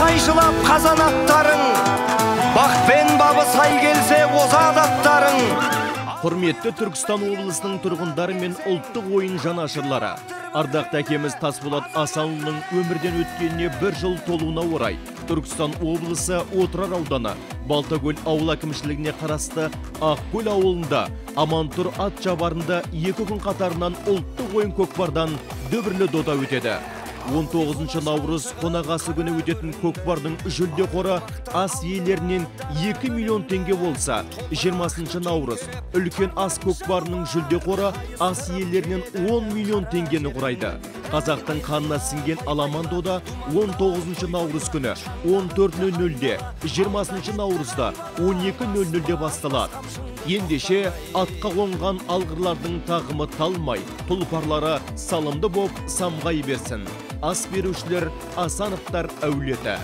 Қайшылап қазанаттарың, бақ пен бабы сай келсе озат аттарың. Құрметті Түркістан облысының тұрғындары мен ұлттық ойын жанашырлары, ардақты әкеміз Тасболат Асанұлының өмірден өткеніне бір жыл толуына орай Түркістан облысы Отырар ауданы Балтакөл ауыл әкімшілігіне қарасты Ақкөл ауылында Амантұр ат шабарында 2 күн қатарынан ұлттық ойын көкпардан дүбірлі дода өтеді. 19 наурыз қонақасы күні өтетін көкпардың жүлде қоры ас иелерінен 2 миллион теңге болса, 20 наурыз үлкен ас көкпарының жүлде қоры ас иелерінен 10 миллион теңгені құрайды. Қазақтың қанына сіңген аламан дода 19 наурыз күні 14:00-де, 20 наурызда 12:00-де басталады. Ендеше атқа қонған алғырлардың тағымы талмай, тұлпарлары салымды боп самғай берсін. Ас берушілер Асановтар әулеті.